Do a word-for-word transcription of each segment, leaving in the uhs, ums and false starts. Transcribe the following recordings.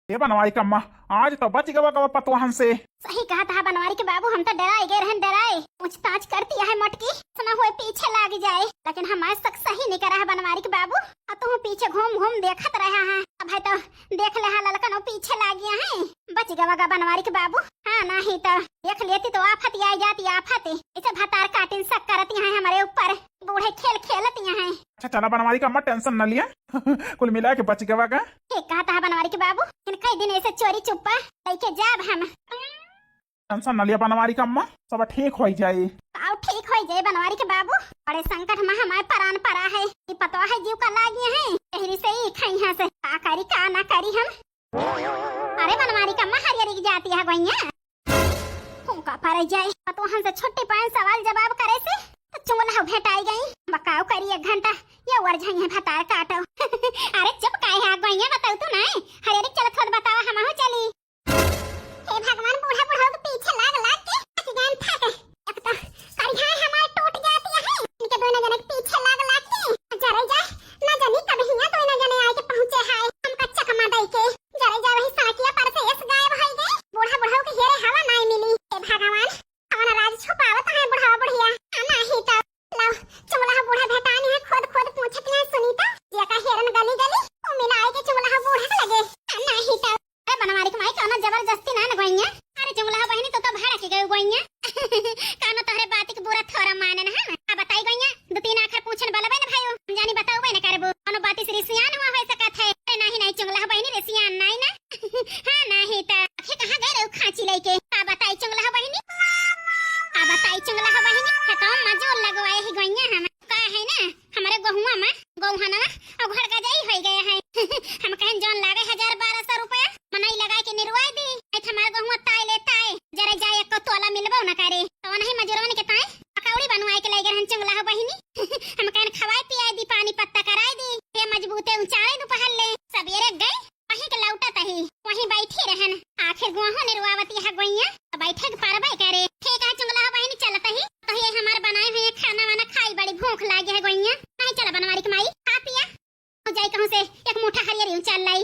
ए बनवारी क अम्मा, आज तो बच गवा गवा पतोहन से। सही कहत हा बनवारी के बाबू, हम तो डराए गए रहन, डराए। पूछताछ करती है मोटकी, सुना हुए पीछे लाग जाए, लेकिन हमारे शक सही नहीं करा है बनवारी के बाबू। अब तू पीछे घूम घूम देखत रहा है, अब है तो देख ले हा ललकन वो पीछे लाग गया है। बच गवा गा बनवारी के बाबू, हाँ नहीं तो देख लेती तो आफत ही आई जाती आफत। इसे भतार काटिन शक करती है हमारे ऊपर, बूढ़े खेल खेलती है। अच्छा चला बनवारी का अम्मा, tension न लिया। कुल मिला के बच गवा गा। ठीक कहत हा बनवारी के बाबू, इनका दिन ऐसे चोरी चुप्पा लेके जाब हम। Tension न लिया बनवारी का अम्मा, सब ठीक होई जाई। आओ ठीक होई जाई बनवारी के बाबू, बड़े संकट में हमारे परान परा है, ये पतोह है जीव का लागी है, यही से ही खाई है से का करी का ना करी हम। अरे बनवारी का अम्मा हरियरी की जाती है गोइया। फूंका पड़ जाए, पतोहन से छुट्टी पाए सवाल जवाब करे से, तो चुंगला भेटाई गई। बकाव करी एक घंटा, ये वर जाई है भतार काटो। अरे चुप काहे हा गोइया, बताऊ तू नहीं, हरियरी चलत होत बतावा, हमहू चली। हे भगवान, बूढ़ा बुढ़ऊ के पीछे लाग लाग के थक गए, थक। एक तो करिहाई हमार टूट जाती है, इनके दोनों जने के पीछे लाग लाग के जरे जाए, ना जानी कब हिया दोनों जने आए के पहुँचे है हमका चकमा दई के। जरे जाए वही सड़किया पर से एस गायब होई गए, बूढ़ा बुढ़ऊ के हेरे हवा नाई मिली। हे भगवान, कवन राज छुपावत है बुढ़वा बुढ़िया। आ नाही तो लो, चुंगला बूढ़ा भेटानी है, खोद खोद पूछत है सुनीता, जेका हेरन गली गली, उ मिलाए के चुंगला बूढ़ा लगे। आ नाही तो ए बनवारी के माई, कौनो जबरदस्ती ना न गोइया। अरे चुंगला बहिनी, तू तो भड़क गई गोइया। कौनो तोहरे बात के बुरा थोरा माने ना हम। अब बताई गोइया, दो तीन आखर पूछन बलबे न भाई, हम जानी बताऊ बे न करबो। कौनो बात से रिसियान हुआ हो सकत है। अरे नाही नाही चुंगला बहिनी, रिसियान नाही ना। हाँ नाही तो आखिर कहाँ गए रहू खांची लेके? का बताई चुंगला बहिनी? का बताई चुंगला बहिनी? खतम मजूर लगवाए ही गोइया हम। का है ना, हमारे गहुआ में गौहनवा और घर का जाई होई गया है। हम कहन जौन लागे हजार बारह सौ रुपया, मनई लगा के निरवाए दी। ऐ हमार गहुआ ताई ले ताई, जरे जाए एको तोला मिलबो न करे। तो नहीं मजूरवन के ताई पकौड़ी बनवाए के ले गए रहन चुंगला बहिनी। हम कहन खवाए पियाए दी, पानी पत्ता कराए दी, ये मजबूते उचारे दोपहर ले। सबेरे गए, वहीं के लौटत ही, वहीं बैठी रहन। आखिर गोहू निरवावती है गोइया, तो बैठे के परबे करे। ठीक है चुंगला बहिनी, चलत ही। तो ये हमार बनाए हुए खाना वाना खाई, बड़ी भूख लागी है गोइया। नहीं चला बनवारी के माई, खा पिया। जाई कहूँ से एक मुठा हरियर यूं चल लाई।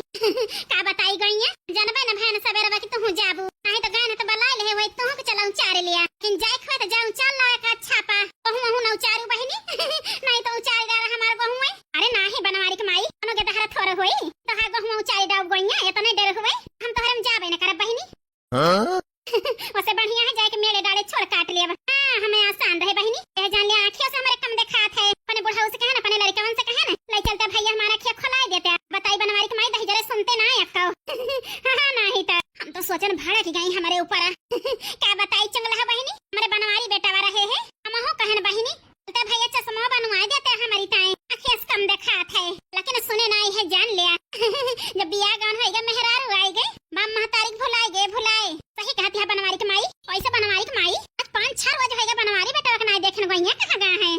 का बताई गोइया, जनबे न भैन सबेरे बा कि तुहूँ जाबू। नहीं तो गए न तो बलाई ले वही तुहूँ के चला उचारे लिया। लेकिन जाए खोए तो जाऊँ चल ला एक अच्छा पा। कहूँ वहूँ न उचारू बहिनी। नहीं तो उचार डाला हमार गहुआ। अरे नाही बनवारी के माई, कोनो के दहरा थोड़े होई। तो हा गहुआ उचारे डाउब गोइया, इतने डर हुए। हम तोहरे में जाबे न करब बहिनी। हाँ? वसे बढ़िया है जाए के मेले डाले छोड़ काट लेब। हाँ, हमें आसान रहे बहिनी। यह जान ले आँखियों से हमारे कम देखात है। अपने बुढ़ऊ से कहे ना, अपने लड़कवन से कहे ना, ले चलते भैया हमारा आँखिया खोलाई देते। बताई बनवारी के माई दही जरे सुनते ना है अक्का। हाँ, हाँ, नाही तो। हम तो सोचन भड़क गई हमारे ऊपर। का बताई चुंगला बहिनी, हमारे बनवारी बेटा रहे है। हमहू कहन बहिनी, तो भैया चश्मा बनवाए देते हमारी ताई, आँखिया से कम देखात है, लेकिन सुने ना आई है जान लिया। जब बियाह गवन होई गए, मेहरारू आई गए, बाप महतारी के भुलाई गए, भुलाई। सही कहती है बनवारी के माई, वैसे बनवारी के माई, आज पाँच छह रोज होई गए बनवारी बेटवा के नाई देखन गोइया कहाँ गए हैं।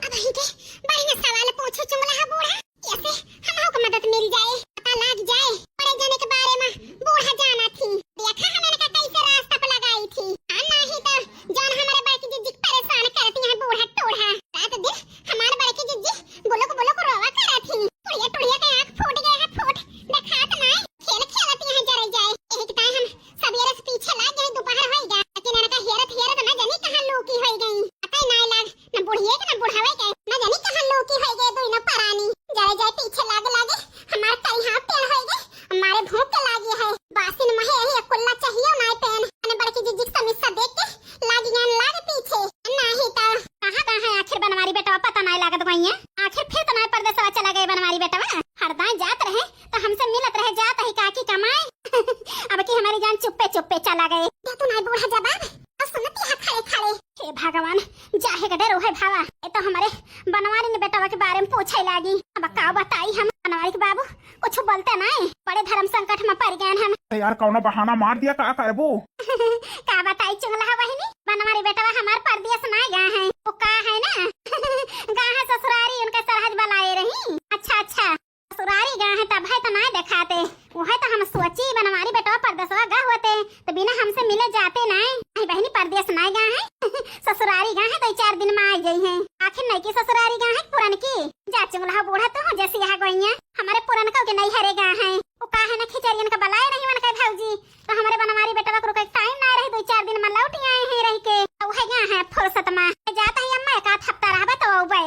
अब ही के बड़ी ने सवाल पूछो चुंगला बूढ़ा, कैसे हमहू को मदद मिल जाए, पता लाग जाए, बड़े जने के बारे में बूढ़ा जाना थी। देखा हमने का कैसे रास्ता पे लगाई थी। आ नाही तो जान हमारे बड़की जिज्जी के परेशान करती हैं बूढ़ा टूढ़ा। रात दिन हमारे बड़की जिज्जी बुलुक बुलुक रोवा करा थी। टुड़िया टुड़िया के आँख फूट गए है, फूट। देखात नाय, खेल खेलती हैं जरे जाए। यही के ताई हम सबेरे से पीछे लाग गए, दोपहर होई गया। लेकिन इनका हेरत हेरत ना जानी कहाँ लूकी होई गई। पता ही नाय लाग, न बुढ़िए के न बुढ़ावे के, न जानी कहाँ लूकी होई गए दोनों परानी। जरे जाए पीछे लाग लागे, हमार करिहा पेड़ होई गए, हमारे भूख के लागी है। बासिन महे यही कुल्ला चाहिए नाय पेन। अने बड़की जिज्जी के समस्या देख के लागी ज्ञान लाग पीछे। नाही तो कहाँ कहाँ है आखिर बनवारी बेटवा, पता नाय लागत गोइया। आखिर फिर तो नाय परदेसवा चला गए बनवारी बेटवा। हरदाई जात रहे तो हमसे मिलत रहे, जात ही काकी कमाए। अब की हमारी जान चुप्पे चुप्पे चला गए। दे तू नाय बूढ़ा जवाब, अब सुनती है खड़े खड़े। हे भगवान, जाहे का डर है भावा। ये तो हमारे बनवारी ने बेटवा के बारे में पूछे लागी। अब का बताई हम बनवारी के बाबू, कुछ बोलते नहीं, बड़े धर्म संकट में पड़ गए हम। तो यार कौनो बहाना मार दिया, का करबू? का बताई चुंगला बहिनी, बनवारी बेटवा हमार परदेस नाय गए हैं, वो का है ना, गा है ससुरारी, उनका सरहज बलाए रही। अच्छा अच्छा, ससुरारी गा है तब है तो नाय देखाते, वो है तो हम सोची बनवारी बेटवा परदेसवा गा होते तो बिना हमसे मिले जाते नाय। नहीं बहिनी परदेस नाय गा है, ससुरारी गा है, दो चार दिन में आ गई है। आखिर नई की ससुरारी गा है पुरन की? जा चुंगला बूढ़ा तू जैसी यहाँ गोइया, हमारे पुरनकों के नहीं हरे गा है। वो का है ना खिचड़ी इनका बलाए नहीं मन के भौजी, तो हमरे बनवारी बेटवा के रुके टाइम ना रही, दुइ चार दिन में लौट आए हैं रह के। तो वह गया है फुर्सत में। जात ही अम्मा, एक आध हफ्ता रहबे तो अउबे।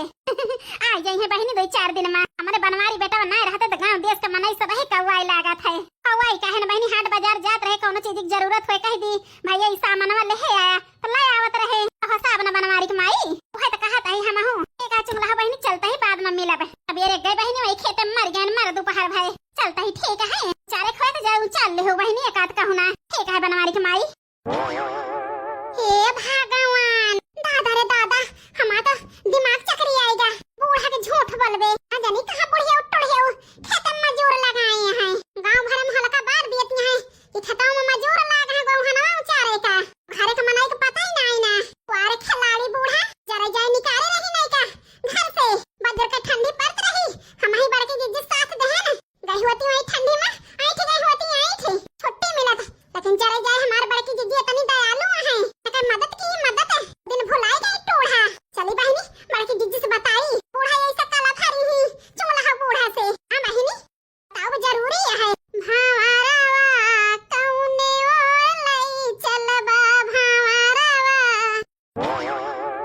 आ जाई है बहिनी दुइ चार दिन में। हमरे बनवारी बेटवा ना रहते तो गाँव देश के मनई सब ही कौआई लागत है। कौआई काहे न बहिनी, हाट बाजार जात रहे, कौनो चीज की जरूरत होए कह दी, भैया ई सामानवा लेहे आया, तो ले आवत रहे। तो हसाब न बनवारी के माई, उहे तो कहत आई हमहू। एक आ चुगला बहिनी, चलता ही बाद में मिलब। अब ये रे गए बहिनी, वही खेते में मर गए, मर दोपहर भय। चलता ही ठीक है, चारे खोए तो जाऊ, चल ले हो बहिनी, एक आध कहू ना। ठीक है बनवारी के माई। हे भगवान, दादा रे दादा, हमार तो दिमाग चकरी आएगा। बूढ़ा के झूठ बोलबे, ना जानी कहाँ बुढ़िया उठल है, खेते में मजूर लगाए हैं। गाँव भर में हल्का बार दियत हैं कि खेतवा में मजूर लाग है, गोहनवा उचारे का। घरे के मनई के पता ही ना आई ना। वारे खिलाड़ी बूढ़ा, जरा जाए निकाले रही नहीं का घर से। बजर के ठंडी पड़त रही, हम ही बड़की जिज्जी साथ देहन। गई होती वही ठंडी में, ऐठ गई होती ऐठ। छुट्टी मिलत, लेकिन जरा जाए हमार बड़की जिज्जी इतनी दयालु है, एकर मदद की मदद। दिन भुलाई गई टूढ़ा। चली बहिनी, बड़की जिज्जी से बताई, बूढ़ा ऐसा काला फारी ही, चुगला है बूढ़ा से। हाँ बहिनी, तब जरूरी है। भांवरवा कउने ओर लई चलबा भांवरवा।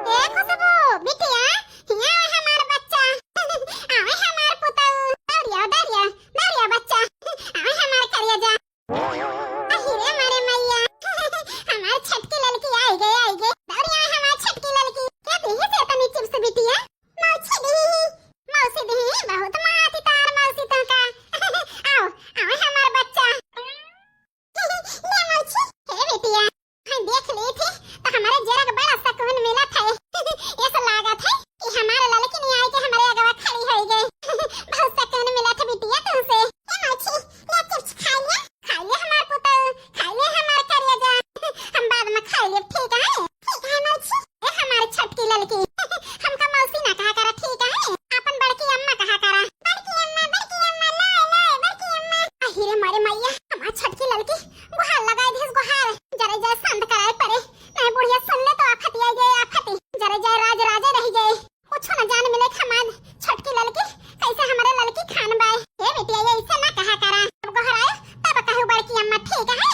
ए खुशबू, बिटिया, हिया आवे हमार बच्चा। आवे हमार पुतऊ। दौड़िया, दौड़िया, दौड़िया बच्चा। आवे हमार करेजा। अहि रे मोरे मैया। हमार छटकी ललकी आई गई, आई गई। दौड़िया हमार छटकी ललकी। क्या देही से तनी चिप्स बिटिया? मौसी दी, मौसी दी, बहुत माती तार मौसी तो का। आओ, आओ हमार बच्चा। ले मौसी, हे बिटिया, हम देख ली थी, तो हमारे जरा के बड़ा सुकून मिला था। ऐसा लागत है कि हमारे ललकी नहीं आई कि हमारे अगवा खड़ी हो गई। बहुत सुकून मिला था बिटिया तुमसे। ले मौसी, ले चिप्स खा लिया, खा लिया हमार पुतऊ, खा लिया हमार करेजा। हम बाद में खा लेब, ठीक है? ठीक है मौसी। ए हमार छोटकी ललकी, हमका मौसी ना कहा करा, ठीक है? अपन बड़की अम्मा कहा करा। बड़की अम्मा, बड़की अम्मा, लाए, लाए, बड़की अम्मा। अहि रे मोरे मैया, हमार छोटकी ललकी गुहार लगाए दिस गुहार। जरा जरा शांत कराए परे, नहीं बुढ़िया सुन ले तो आफत आई जाए, आफत। जरा जरा राज राजे रह जाए। कुछ न जान मिले हमार छोटकी ललकी, कैसे हमारे ललकी खान बाए। ए बेटिया, ये ऐसे ना कहा करा। अब गोहराए, तब कहू बड़की अम्मा, ठीक है?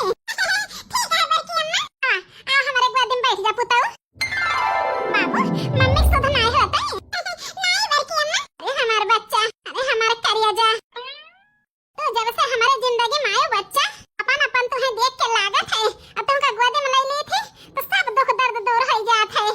ठीक है बड़की अम्मा। आ, आ हमारे गोदी में बैठ जा पुतऊ। बाबू, मम्मी सुध नाई होते? नाई बड़की अम्मा। अरे हमार बच्चा, अरे हमार करेजा। तू जब से हमारे जिंदगी में आयो बच्चा, अपन अपन तुहे देख के लागत है। अब तुमका गोदी में ले ली थी, तो सब दुख दर्द दूर हो जात है।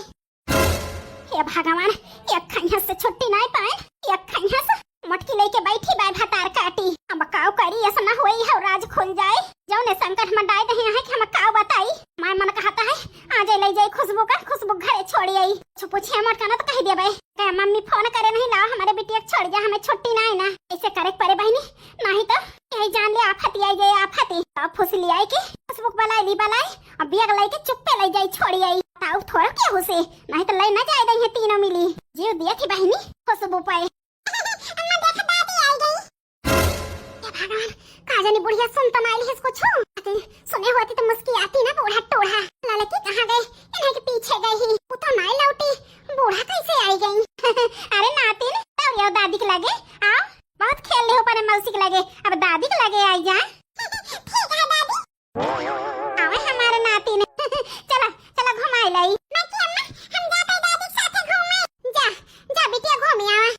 हे भगवान, एक खैया से छुट्टी नाई पाए, एक खैया से मोटकी लेके बैठी बाय भतार काटी। अब काव करी, ऐसा ना होई है, राज खुल जाए। जौने संकट में डाल दे हैं कि हम काव बताई। माय मन कहता है, आ जाए ले जाए खुशबू का, खुशबू घरे छोड़ी आई। कुछ पूछे मत करना तो कह दिया भाई, कहे मम्मी फोन करे नहीं, लाओ हमारे बिटिया के छोड़ जा, हमें छुट्टी ना है ना। ऐसे करे परे बहिनी, नहीं तो यही जान ले आफत आई जाए, आफत ही। अब फुसली आई कि खुशबू को बुलाई ली, बुलाई, अब बैग लेके चुप्पे ले जाई, छोड़ी आई। ताऊ थोड़ा क्या हुसे, नहीं तो ले ना जाए दे हैं तीनों मिली। जीव दिया थी बहिनी खुशबू पे। अम्मा देख दादी आई गई। हे भगवान, का जानी बुढ़िया सुन तो नाई लिहिस कुछ। अरे, सुने होती तो मुस्कियाती ना बूढ़ा टूढ़ा। ललकी कहाँ गई? इन्हें के पीछे गई ही। वो तो नाई लौटी। बूढ़ा कैसे आई गई? अरे नातिन, दौड़िया दादी के लगे। आओ, बहुत खेल ले हो परे मौसी के लगे। अब दादी के लगे आई जा। ठीक है दादी। आवे हमारे नातिन। चला, चला घुमाई लाई। नाती अम्मा, हम जाते दादी के साथे घूमे। जा, जा बिटिया घूमे आवा।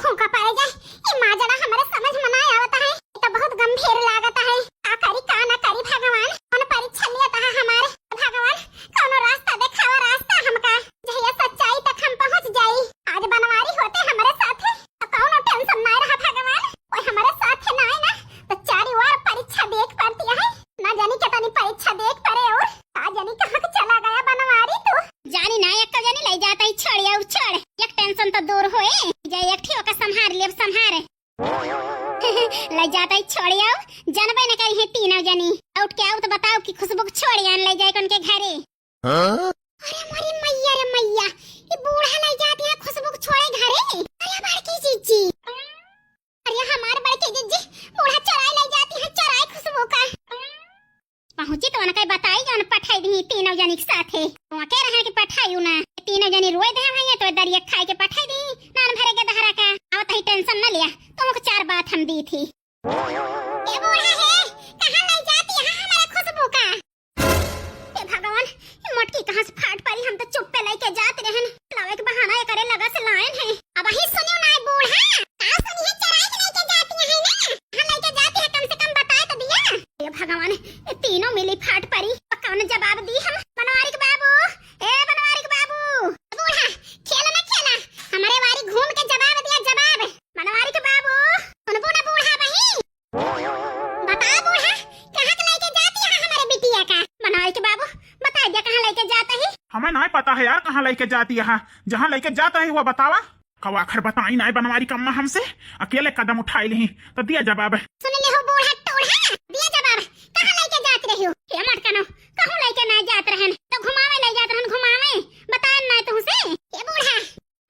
फूंका पड़े जाए, ये माजरा हमारे समझ में ना आवत है, ये तो बहुत गंभीर लागत है। का करी का ना करी भगवान, कौन परीक्षा लिया था हमारे भगवान, कौनो रास्ता देखावा, रास्ता हमका, जहिया सच्चाई तक हम पहुँच जाई। आज बनवारी होते हमारे साथे, तो कौनो tension ना रहा भगवान, कोई हमारे साथे ना आए ना, तो चारी ओर परीक्षा देख पड़ती है। ना जानी कितनी परीक्षा देख पड़े और का जानी कहाँ के चला गया बनवारी तू। जानी ना एक जानी ले जाता ही छोड़ या छोड़, एक tension तो दूर होए जाए, एक ठियो का संभार लेब संभार। ले जाता ही छोड़ आओ, जानबे न करी है तीनों जनी। उठ के आओ तो बताओ कि खुशबू को छोड़ आन ले जाए कौन के घरे। हाँ? अरे मोरी मैया रे मैया, ये बूढ़ा ले जाती है खुशबू को छोड़े घरे। अरे बड़की जीजी, अरे हमार बड़की जीजी, बूढ़ा चोराए ले जाती है, चोराए खुशबू का। पहुँची तो उनका बताई जौन पठाई दी तीनों जनी के साथे। वहाँ कह रहे कि पठाई ना, तीनों जनी रोए दे भैया तो दरिया खाए के पठाई दी, नान भरे के दहरा का। अब तही tension न लिया, तुमको चार बात हम दी थी। ए बूढ़ा हे, कहाँ लइ जात यहाँ हमरे खुशबू का? ए भगवान, ए मोटकी कहाँ से फाट परी, हम तो चुप्पे लइके जात रहन। लावे के बहाना एकरे लगा से लायन है। अबहीं सुनियो नाहीं बूढ़ा। का सुनिहे, चराई के लइके जात यहाँ ना? कहाँ लइके जात है, कम से कम बताए तो दिया। ए भगवान, ए तीनों मिली फाट परी, कौन जवाब दी हम? बनवारी के बाबू, ए बनवारी के बाबू। बूढ़ा, खेल ना खेला, हमरे वारी घूम के जवाब दिया, जवाब। बनवारी के बाबू, सुनबू ना बूढ़ा बहिन? बता बूढ़ा, कहाँ के लइके जात यहाँ हमरे बिटिया का? बनवारी के बाबू, बता दिया कहाँ लइके जात ही? हमें नाहीं पता है यार, कहाँ लइके जात यहाँ। जहाँ लइके जात ही वो बतावा। कवा आखिर बताई नाहीं बनवारी कम्मा हमसे, अकेले कदम उठाई लिही, तो दिया जवाब। सुन ले हो बूढ़ा टोढ़ा, दिया जवाब, कहाँ लइके जात रही हो? ए मटकनो, कहूँ लइके नाहीं जात रहन, तो घुमावे लइ जात रहन, घुमावे, बताए नाहीं तुमसे। ए बूढ़ा,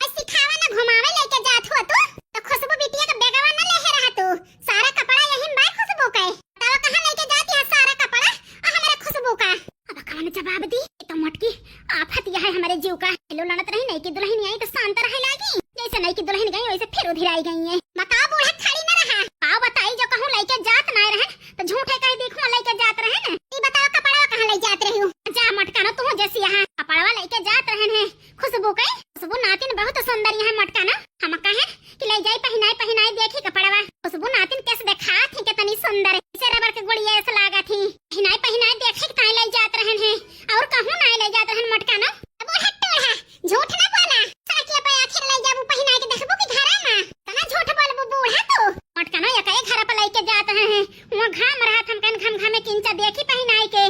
आज सिखावा ना घुमावे लइके जात हो तू, तो खुशबू बिटिया का बेगवा ना लेहे रहा तू, सारा कपड़ा यही में बा खुशबू के। बतावा कहाँ लइके जात यहाँ सारा कपड़ा और हमारे खुशबू का? अब कौन जवाब दी? ये तो मोटकी आफत यह है हमारे जीव का। हेलो लड़त रही नहीं कि दुल्हन आई तो शांत रहे लागी, जैसे नहीं कि दुल्हन गई वैसे फिर उधिराई गई है। बताओ बूढ़ा खड़ी न रहा, पाव बताई जो कहूँ लइके जात ना रहन तो झूठे कह दी खुआ लइके जात रहन। ई बताओ कपड़ा कहाँ लइ जात रही हो? जा मटकनो तू जैसी यहाँ कपड़वा लइके जात रहन है। खुशबू के, खुशबू नातिन बहुत सुंदर यहाँ मटकनो। हम कहे कि लइ जाई पहिनाई पहिनाई देखी कपड़वा। खुशबू नातिन कैसे देखात ही कितनी सुंदर है, जैसे रबर के गुड़िया ऐसे लागत ही। पहिनाई पहिनाई देखी ताई लइ जात रहन है, और कहूँ नाहीं लइ जात रहन मटकनो। बूढ़ा टोढ़ा, झूठ ना बोला। साकिया पे आखिर लइ जाबू पहिनाई के देखबू कि घरा में? तना झूठ बोलबू बूढ़ा तू। मटकनो एक ही घर पे लइके जात रहन है, वहाँ घाम रहत हम कहन घम घमे किंचा देखी पहिनाई के।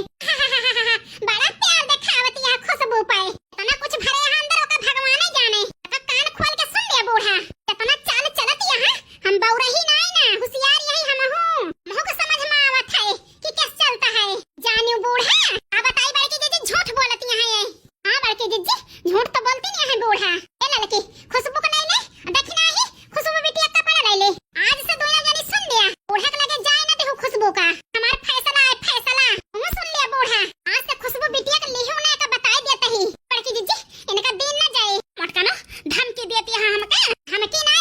बड़ा प्यार देखावत यहाँ खुशबू पे। इतना कुछ भरे यहाँ अंदर ओका भगवाने जाने। तो कान खोल के सुन लिया बूढ़ा, इतना चाल चलत यहाँ, हम बौरही नाई ना, हुसियार यही हम हूँ। मुँह को समझ में आवत है कि कैसे चलता है। जानियो बूढ़ा, अब बताई बड़की जीजी झूठ बोलत यहाँ ये। हाँ बड़की जीजी, झूठ तो बोलती नहीं है बूढ़ा। ए लड़की, खुशबू को नहीं ले, देखी ना ही, खुशबू बिटिया कपड़ा ले ले। आज से दोनों जनी सुन लिया, बूढ़ा के लगे जाए ना देहू खुशबू का। हमार फैसला है, फैसला। तुम सुन लिया बूढ़ा, आज से खुशबू बिटिया के लिहू ना का बताई देते ही। बड़की जीजी, इनका दिन ना जाए। मटकनो, धमकी देती है हमके, धमकी ना